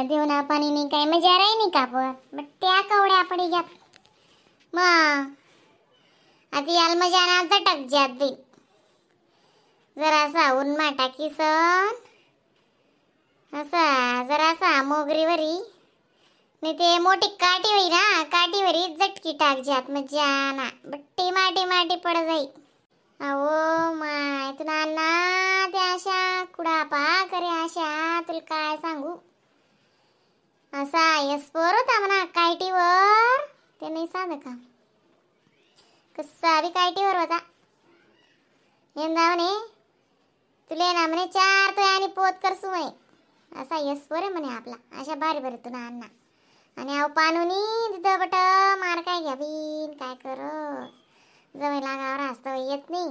देवना पाणी नाही काय मजा राही नाही कापत बट्ट्या कवड्या पडी ग्यात. मग आता याला मजा ना झटक जात बाई जरासा उन्मा टाकी सन असा जरासा मोगरीवरी नाही ते मोठी काठी होई ना काठीवरी झटकी टाक जात मजा ना बट्टी माटी माटी पड जाई. अहो माय तुला ना त्या अशा कुडापा करे अशा तुला काय सांगू. असा यस पोर होता म्हणा कायटीवर ते नाही साधं का कसा बी कायटीवर होता. यंदा म्हणे तुले ना म्हणे 4 तो आणि पोत करसू म्हणे असा यस पोर आहे म्हणे आपला. अशा भारी भारी तुला अण्णा आणि अहो पानुनी तिथं बट मार काय घ्या बीन काय कर जवळ लागावर असतं येत नाही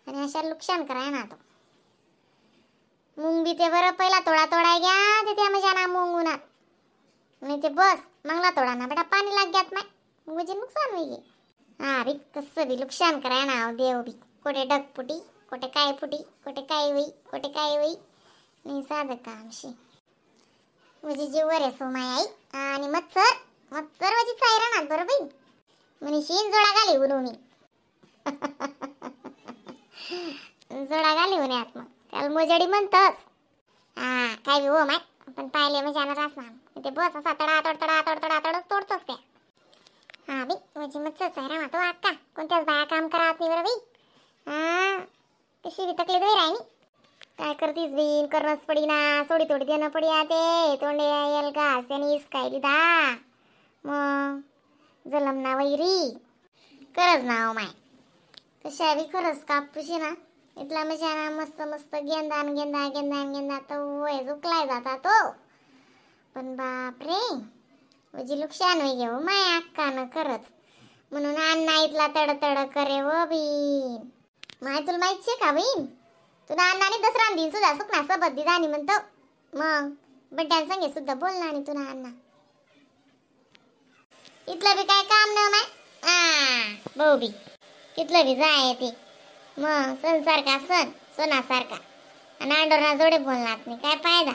आणि अशा नुकसान कराय ना तो. मुंग बी ते बरं पहिला तोडा तोडाय घ्या ते त्या मजा ना मुंग उन्हात नाही ते बस मंगला तोडा ना बेटा पाणी लाग ग्यात माय म्हणजे नुकसान होई. हा बी कसं बी नुकसान कराय ना देव बी कोठे डग फुटी कोठे काय फुटी कोठे काय होई कोठे काय होई नाही साधं कामशी. म्हणजे जीवर आहे सोमाय आई आणि मच्छर मच्छर म्हणजे चाय राहणार बरं बाई म्हणे शीन जोडा घाली उन्हो मी जोडा घाली उन्हे आत मग त्याला मोजडी म्हणतस. हा काय बी हो माय पण पाहिले म्हणजे आणणार असणार ते बस असा तडा तड तडा तड तडा तडच तोडतोस त्या. हा बी म्हणजे मच्छर चाय राहणार तो अक्का कोणत्याच बाया काम करत नाही बरं बाई. हा कशी बी तकलीफ होई राहिनी काय करतीस बीन करणंच पडी ना सोडी थोडी देणं पडी ते तोंडे येल का त्याने इसकायली दा मग जलम ना वैरी करच ना हो माय कशा बी खरंच कापूशी ना इथला मजा ना मस्त मस्त गेंदा गेंदा गेंदा गेंदा तो वय झुकलाय जाता तो. पण बापरे म्हणजे नुकसान होई घेऊ माय अक्कानं खरंच म्हणून अण्णा इथला तड तड करे व बीन. माय तुला माहित शे का बहीण तुला अण्णाने दसरा दिन सुद्धा सुकना सोबत दी जाणी म्हणतो मग बड्ड्यान संगे सुद्धा बोलणार आणि तुला अण्णा इथलं बी काय काम न माय आ भाऊ बी तिथलं बी जाय ते मग सणसारखा सण सोनासारखा आणि अंडोरा जोडे बोलणार नाही काय फायदा.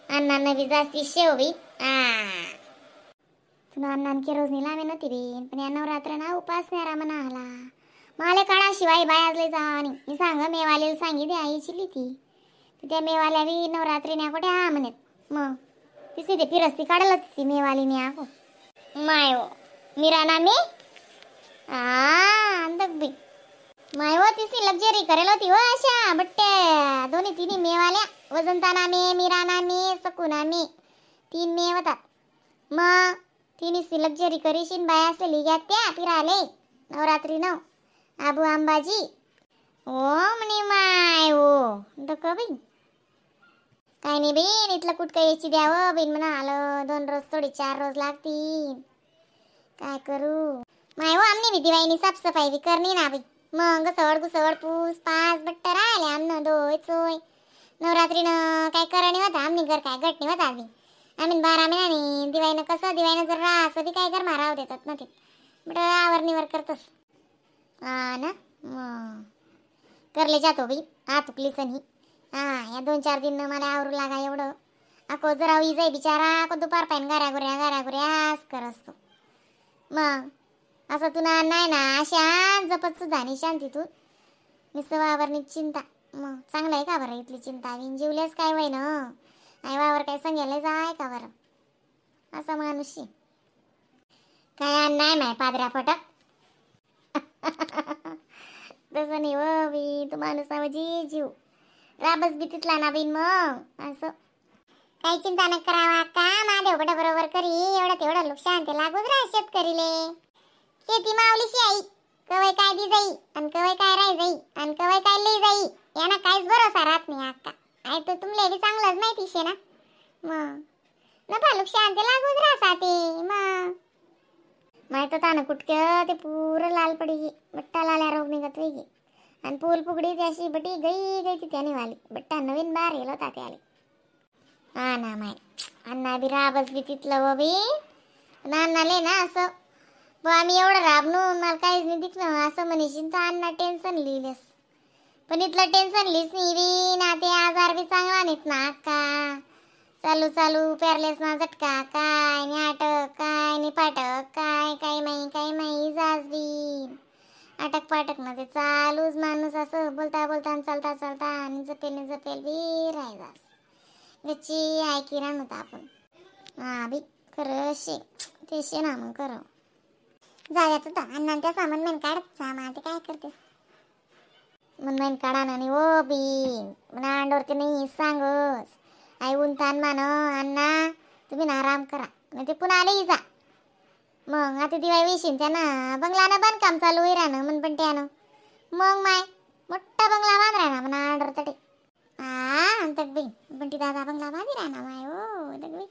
अण्णांना बी जास्ती शेव बी आ तुला अण्णान की रोज लावे नव्हती बीन पण या नवरात्र ना उपास नाही रा म्हणा आला माले काळाशिवाय बायाजले जा आणि मी सांग मेवालेला सांगितले आईची ती त्या मेवाल्या बी नवरात्री न्या कुठे हा म्हणत मग तिथे ते फिरस्ती काढलं ती मेवाली न्या हो माय हो मीरा ना मी आ बी my हो तिसी लक्झरी करेल होती हो अशा बट्ट्या दोन्ही तिन्ही मेवाल्या वजनताना मे मीरा मे सकुना मे 3 मे होतात मग तिन्ही लक्झरी करीशीन बाया असेल घ्या त्या फिराले नवरात्री नव आबू अंबाजी ओ म्हणे माय हो डक बाई काय नाही बीन इथलं कुठं यायची द्यावं बीन म्हणा आलं 2 रोज थोडी 4 रोज लागतील काय करू माय हो. आमनी बी दिवाळीनी साफसफाई बी करणी ना बाई मग सवड गुसवड पूस पास बट्ट राहिले आमनं दोय चोय नवरात्रीनं काय करणी होता आमनी घर काय घटणी होता आम्ही आम्ही 12 महिन्यानी दिवाळीनं कसं दिवाळीनं जर राहसं बी काय घर मारावं देतात ना ते बट आवरणीवर करतस हा ना मग करले जातो बाई हा तुकली सनी हा या 2-4 दिन मला आवरू लागा एवढं अको जरा होई जाई बिचारा को दुपार पाहिन गाऱ्या गुऱ्या गाऱ्या गुऱ्यास कर असतो मग असं तुला नाही ना अशा जपत सुद्धा नाही शांतीतून नुसतं वावरणी चिंता मग चांगलं आहे का बरं इथली चिंता विन जीवल्यास काय वय ना आई वावर काय सांगायला जाय का बरं असा माणूस काय नाही माय पादऱ्या फटक तसं नाही व बी तू माणूस म्हणजे जीव राबच बी तिथला ना बिन मग असं काही चिंता न करावा का महादेव बडं बरोबर करी एवढं तेवढं नुकसान ते लागूच राह शेतकरीले. शेती मावलीशी आई कवय काय दी जाई आणि कवय काय राही जाई आणि कवय काय लई जाई यांना काहीच भरोसा राहत नाही अक्का. आई तर तुमले बी चांगलंच माहिती शे ना मग नफा नुकसान ते लागूच राहसा ते मग माहित होता ना कुटक्या ते पुरं लाल पडी गे बट्टा लाल्या रोग निघत वेगी आणि पूल पुगडी त्याशी बटी गई गई ती त्याने वाली बट्टा नवीन बाहेर गेलो होता त्याले. हा ना माय अण्णा बी राबच बी तिथलं व बी अण्णाले ना असं बा आम्ही एवढं राबनो मला काहीच नाही दिसलं असं म्हणशील तर अण्णा टेन्शन लिहिलेस पण इथलं टेन्शन लिहिस नाही बी ना ते आजार बी चांगला नाहीत ना अक्का. चालू चालू पेरलेस ना झटका काय नि आटक काय नि पाटक काय काय माई काय माई जाजबीन आटक पाटक ना ते चालूच माणूस असं बोलता बोलता आणि चालता चालता आणि जपेल नि जपेल बी राहायचास गच्ची ऐकी राहण होता आपण. हा बी खरं शे ते शे ना मग खरं जायचं होतं अण्णा त्या सामान मेन काढत सामान ते काय करतेस मन मेन काढा ना ओ बी मन अंडोरते नाही सांगस आई ऊन तान मान अण्णा तुम्ही ना आराम करा नाही ते पुन्हा आले जा. मग आता दिवाळी विशीन त्यानं बंगला ना बांधकाम चालू होई राहणं मन पण त्यानं मग माय मोठा बंगला बांध राहणार म्हणा अंडोर तटे हा तक बी बंटी दादा बंगला बांधी राहणार माय ओ तक बी.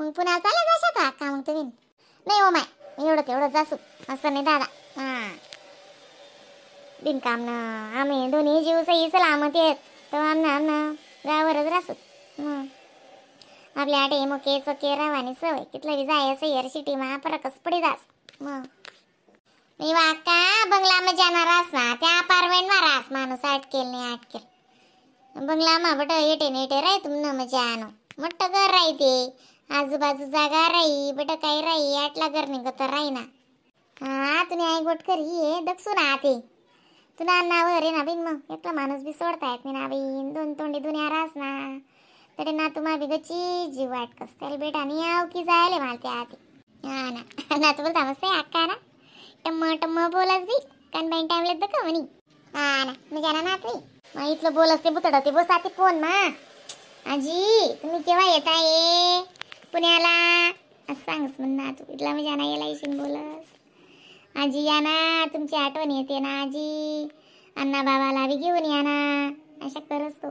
मग पुन्हा चालेल जाशात अक्का मग तुम्ही नाही हो माय एवढं तेवढं जासू असं नाही दादा. हां बिनकाम ना आम्ही दोन्ही जीव सही सलामत येत तर आमना आमना गावावरच राहसू. मग आपल्या आटे मोके चोके रवानी सवय कितलं बी जाय सय्यर सिटी मा फरकच पडी जास. मग मी वाका बंगला मा जाणार ना त्या अपार्टमेंट मा रास माणूस अटकेल नाही अटकेल बंगला मा बट येटे नेटे राही तुम ना मजा आणो मोठं घर राही ते आजूबाजू जागा राही बट काही राही आटला घर निघत राही ना. हा तुम्ही आई गोट करी ये दक्षू ना ते तुला नावर आहे ना बिन मग एकला माणूस बी सोडता येत नाही ना बिन दोन तोंडी दुनिया रास ना तरी ना तुम्हा बी गची जीव वाटकस त्याला बेटा नाही आव की जायले मला त्या आधी. हा ना ना तू बोलता मस्त अक्का ना टम्म टम्म बोलस बी कानबाईन टाइमले दका म्हणी. हा ना मी जाणार ना तू मग इथलं बोलस ते बुतड ते बस आते फोन मा आजी तुम्ही केव्हा येत आहे पुण्याला असं सांगस म्हण ना तू इथला मी जाणार याला येशील बोलस आजी या ना तुमची आठवण येते ना आजी अण्णा बाबाला बी घेऊन या ना अशा करस तो.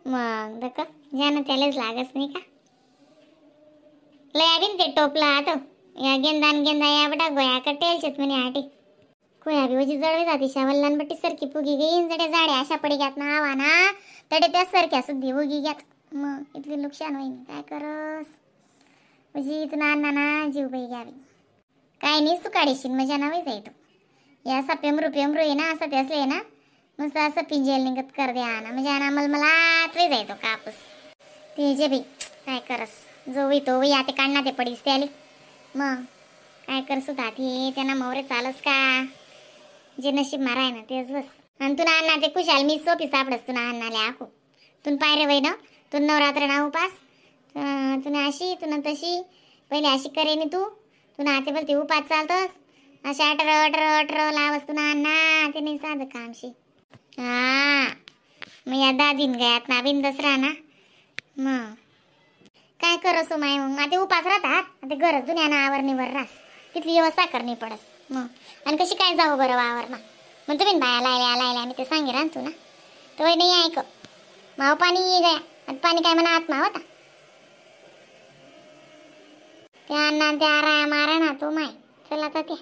मग दक ज्यानं त्यालाच लागच नाही का लय बिन ते टोपला तो या गेंदा गेंदा या बटा गोया कटेल शेत म्हणे आटे कोया बी वजी जळवे जाते शावल्लान बट्टी सरकी पुगी गईन जडे जाडे अशा पडी घ्यात ना आवा ना तडे त्या सरक्या सुद्धी उगी घ्यात मग इथली नुकसान होईन काय करस म्हणजे इथून अण्णा ना जीव बाई घ्यावी काय नाही सुकाडीशील मजा नावे जायतो या असा पेमरू पेमरू आहे ना असं ते असले ना मस्त असं पिंजेल निघत कर द्या ना म्हणजे ना मला मला आतवे जायतो कापूस ते जे बाई काय करस जो होई तो होई आता काढणार ते पडीस ते आली मग काय कर सुद्धा ते त्यांना मवरे चालस का जे नशीब माराय ना तेच बस. आणि तुला अण्णा ते खुशाल मी सोपी सापडस तुला अण्णाले आखो तुन पायरे वय ना तुन नवरात्र ना उपास तुला अशी तुला तशी पहिले अशी करे नी तू तुला आते बोलते उपास चालतोस अशा अठरा अठरा अठरा लावस तुला अण्णा ते नाही साधं कामशी. हा मग या दादीन गयात ना बिन दसरा ना मग काय करसो माय मग आता उपास राहतात आता गरज दुनिया ना आवरणीवर रास तिथली व्यवस्था करणी पडस मग आणि कशी काय जाऊ बरं वावर मा मग तुम्ही बाया लायल्या लायल्या मी ते सांगे रान तू ना तो नाही ऐक माव पाणी ये गया आता पाणी काय म्हणा आत्मा होता त्या अण्णा त्या आरा मारा ना तो माय चला आता ते.